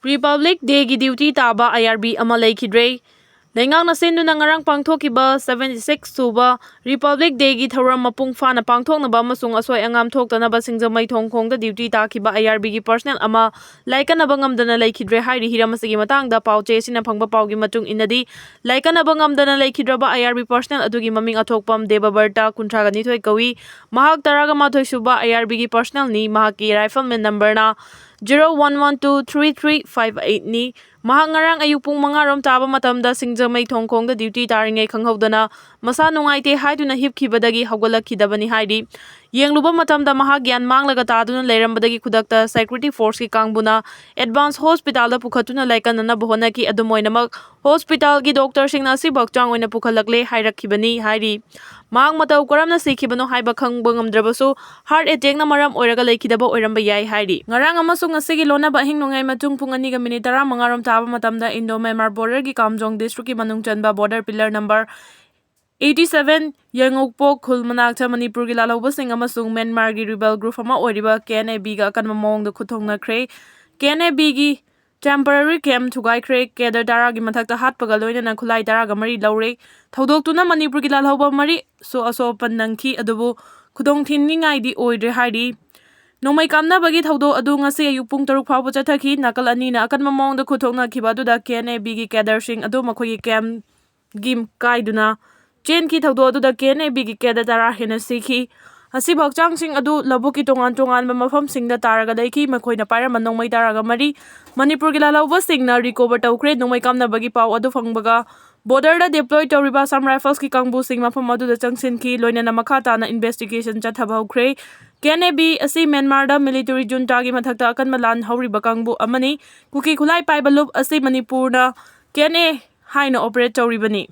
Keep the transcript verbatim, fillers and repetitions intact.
Republic Dayꯒꯤ duty ꯇꯥꯕ I R B ꯑꯃ ꯂꯩꯈꯤꯗ꯭ꯔꯦ꯫ ꯂꯩꯉꯥꯛꯅ ꯁꯤꯟꯗꯨꯅ ꯉꯔꯥꯡ ꯄꯥꯡꯊꯣꯛꯈꯤꯕ seventy six ꯁꯨꯕ Republic Dayꯒꯤ ꯊꯧꯔꯝ ꯃꯄꯨꯡ ꯐꯥꯅ ꯄꯥꯡꯊꯣꯛꯅꯕ ꯑꯃꯁꯨꯡ ꯑꯁꯣꯏ ꯑꯉꯥꯝ ꯊꯣꯛꯇꯅꯕ ꯁꯤꯡꯖꯃꯩ ꯊꯣꯡꯈꯣꯡꯗ duty ꯇꯥꯈꯤꯕ I R Bꯒꯤ personnel ꯑꯃ ꯂꯥꯏꯀꯠꯅꯕ ꯉꯝꯗꯅ ꯂꯩꯈꯤꯗ꯭ꯔꯦ ꯍꯥꯏꯔꯤ꯫ ꯍꯤꯔꯝ ꯑꯁꯤꯒꯤ ꯃꯇꯥꯡꯗ ꯄꯥꯎꯆꯦ ꯑꯁꯤꯅ ꯐꯪꯕ ꯄꯥꯎꯒꯤ ꯃꯇꯨꯡ ꯏꯟꯅꯗꯤ, ꯂꯥꯏꯀꯠꯅꯕ ꯉꯝꯗꯅ ꯂꯩꯈꯤꯗ꯭ꯔꯕ I R B personnel ꯑꯗꯨꯒꯤ ꯃꯃꯤꯡ ꯑꯊꯣꯛꯄꯝ ꯗꯦꯕꯕꯔꯇ, ꯀꯨꯟꯊ꯭ꯔꯥꯒ ꯅꯤꯊꯣꯏ ꯀꯧꯏ꯫ ꯃꯍꯥꯛ ꯇꯔꯥꯒ ꯃꯥꯊꯣꯏ ꯁꯨꯕ I R Bꯒꯤ personnelꯅꯤ꯫ ꯃꯍꯥꯛꯀꯤ rifleman numberꯅ zero one one two three three five eightꯅꯤ꯫ ꯃꯍꯥꯛ ꯉꯔꯥꯡ ꯑꯌꯨꯛ ꯄꯨꯡ ꯃꯉꯥ ꯔꯣꯝ ꯇꯥꯕ ꯃꯇꯝꯗ ꯁꯤꯡꯖꯃꯩ ꯊꯣꯡꯈꯣꯡꯗ duty ꯇꯥꯔꯤꯉꯩ ꯈꯪꯍꯧꯗꯅ ꯃꯁꯥ ꯅꯨꯡꯉꯥꯏꯇꯦ ꯍꯥꯏꯗꯨꯅ ꯍꯤꯞꯈꯤꯕꯗꯒꯤ ꯍꯧꯒꯠꯂꯛꯈꯤꯗꯕꯅꯤ ꯍꯥꯏꯔꯤ꯫ ꯌꯦꯡꯂꯨꯕ ꯃꯇꯝꯗ ꯃꯍꯥꯛ ꯒ꯭ꯌꯥꯟ ꯃꯥꯡꯂꯒ ꯇꯥꯗꯨꯅ ꯂꯩꯔꯝꯕꯗꯒꯤ ꯈꯨꯗꯛꯇ security forceꯀꯤ ꯀꯥꯡꯕꯨꯅ advance hospitalꯗ ꯄꯨꯈꯠꯇꯨꯅ ꯂꯥꯏꯀꯠꯅꯅꯕ ꯍꯣꯠꯅꯈꯤ꯫ ꯑꯗꯨꯝ ꯑꯣꯏꯅꯃꯛ, hospitalꯒꯤ doctorꯁꯤꯡꯅ ꯑꯁꯤꯕꯨ ꯍꯛꯆꯥꯡ ꯑꯣꯏꯅ ꯄꯨꯈꯠꯂꯛꯂꯦ ꯍꯥꯏꯔꯛꯈꯤꯕꯅꯤ ꯍꯥꯏꯔꯤ꯫ ꯃꯍꯥꯛ ꯃꯇꯧ ꯀꯔꯝꯅ ꯁꯤꯈꯤꯕꯅꯣ ꯍꯥꯏꯕ ꯈꯪꯕ ꯉꯝꯗ꯭ꯔꯕꯁꯨ, heart attackꯅ ꯃꯔꯝ ꯑꯣꯏꯔꯒ ꯂꯩꯈꯤꯗꯕ ꯑꯣꯏꯔꯝꯕ ꯌꯥꯏ ꯍꯥꯏꯔꯤ꯫ ꯉꯔꯥꯡ ꯑꯃꯁꯨꯡ ꯉꯁꯤꯒꯤ ꯂꯣꯟꯅꯕ ꯑꯍꯤꯡ ꯅꯣꯡꯌꯥꯏ ꯃꯇꯨꯡ ꯄꯨꯡ ꯑꯅꯤꯒ minute ꯇꯔꯥꯃꯉꯥ ꯔꯣꯝ ꯇꯥꯕ ꯃꯇꯝꯗ Indo Myanmar borderꯒꯤ ꯀꯥꯝꯖꯣꯡ districtꯀꯤ ꯃꯅꯨꯡ ꯆꯟꯕ border pillar number eighty seven ꯌꯥꯏꯉꯪꯄꯣꯛ ꯈꯨꯜ ꯃꯅꯥꯛꯇ ꯃꯅꯤꯄꯨꯔꯒꯤ ꯂꯥꯜꯍꯧꯕꯁꯤꯡ ꯑꯃꯁꯨꯡ ꯃ꯭ꯌꯥꯟꯃꯥꯔꯒꯤ rebel group ꯑꯃ ꯑꯣꯏꯔꯤꯕ K N A Bꯒ ꯑꯀꯟꯕ ꯃꯑꯣꯡꯗ ꯈꯨꯠꯊꯣꯛꯅꯈ꯭ꯔꯦ꯫ K N A Bꯒꯤ temporary camp ꯊꯨꯒꯥꯏꯈ꯭ꯔꯦ꯫ Cadre ꯇꯔꯥꯒꯤ ꯃꯊꯛꯇ ꯍꯥꯠꯄꯒ ꯂꯣꯏꯅꯅ ꯈꯨꯠꯂꯥꯏ ꯇꯔꯥꯒ ꯃꯔꯤ ꯂꯧꯔꯦ꯫ ꯊꯧꯗꯣꯛꯇꯨꯅ ꯃꯅꯤꯄꯨꯔꯒꯤ ꯂꯥꯜꯍꯧꯕ ꯃꯔꯤꯁꯨ ꯑꯁꯣꯛ ꯑꯄꯟ ꯅꯪꯈꯤ, ꯑꯗꯨꯕꯨ ꯈꯨꯗꯣꯡ ꯊꯤꯅꯤꯡꯉꯥꯏꯗꯤ ꯑꯣꯏꯗ꯭ꯔꯦ ꯍꯥꯏꯔꯤ꯫ ꯅꯣꯡꯃꯩ ꯀꯥꯞꯅꯕꯒꯤ ꯊꯧꯗꯣꯛ ꯑꯗꯨ ꯉꯁꯤ ꯑꯌꯨꯛ ꯄꯨꯡ ꯇꯔꯨꯛ ꯐꯥꯎꯕ ꯆꯠꯊꯈꯤ꯫ ꯅꯥꯀꯜ ꯑꯅꯤꯅ ꯑꯀꯟꯕ ꯃꯑꯣꯡꯗ ꯈꯨꯠꯊꯣꯛꯅꯈꯤꯕ ꯑꯗꯨꯗ K N A Bꯒꯤ cadreꯁꯤꯡ ꯑꯗꯨ ꯃꯈꯣꯏꯒꯤ campꯒꯤ ꯀꯥꯏꯗꯨꯅ ꯆꯦꯟꯈꯤ꯫ ꯊꯧꯗꯣꯛ ꯑꯗꯨꯗ K N A Bꯒꯤ cadre ꯇꯔꯥ ꯍꯦꯟꯅ ꯁꯤꯈꯤ꯫ ꯑꯁꯤꯕ ꯍꯛꯆꯥꯡꯁꯤꯡ ꯑꯗꯨ ꯂꯧꯕꯨꯛꯀꯤ ꯇꯣꯉꯥꯟ ꯇꯣꯉꯥꯟꯕ ꯃꯐꯝꯁꯤꯡꯗ ꯇꯥꯔꯒ ꯂꯩꯈꯤ꯫ ꯃꯈꯣꯏꯅ ꯄꯥꯏꯔꯝꯕ ꯅꯣꯡꯃꯩ ꯇꯔꯥꯒ ꯃꯔꯤ ꯃꯅꯤꯄꯨꯔꯒꯤ ꯂꯥꯜꯍꯧꯕꯁꯤꯡꯅ recover ꯇꯧꯈ꯭ꯔꯦ꯫ ꯅꯣꯡꯃꯩ ꯀꯥꯞꯅꯕꯒꯤ ꯄꯥꯎ ꯑꯗꯨ ꯐꯪꯕꯒ borderꯗ deploy ꯇꯧꯔꯤꯕ Assam Riflesꯀꯤ ꯀꯥꯡꯕꯨꯁꯤꯡ ꯃꯐꯝ ꯑꯗꯨꯗ ꯆꯪꯁꯤꯟꯈꯤ꯫ ꯂꯣꯏꯅꯅ ꯃꯈꯥ ꯇꯥꯅ investigation ꯆꯠꯊꯕ ꯍꯧꯈ꯭ꯔꯦ꯫ K N A B ꯑꯁꯤ ꯃ꯭ꯌꯥꯟꯃꯥꯔꯗ military juntaꯒꯤ ꯃꯊꯛꯇ ꯑꯀꯟꯕ ꯂꯥꯟ ꯍꯧꯔꯤꯕ ꯀꯥꯡꯕꯨ ꯑꯃꯅꯤ꯫ ꯀꯨꯀꯤ ꯈꯨꯠꯂꯥꯏ ꯄꯥꯏꯕ ꯂꯨꯞ ꯑꯁꯤ ꯃꯅꯤꯄꯨꯔꯅ K N A ꯍꯥꯏꯅ operate ꯇꯧꯔꯤꯕꯅꯤ꯫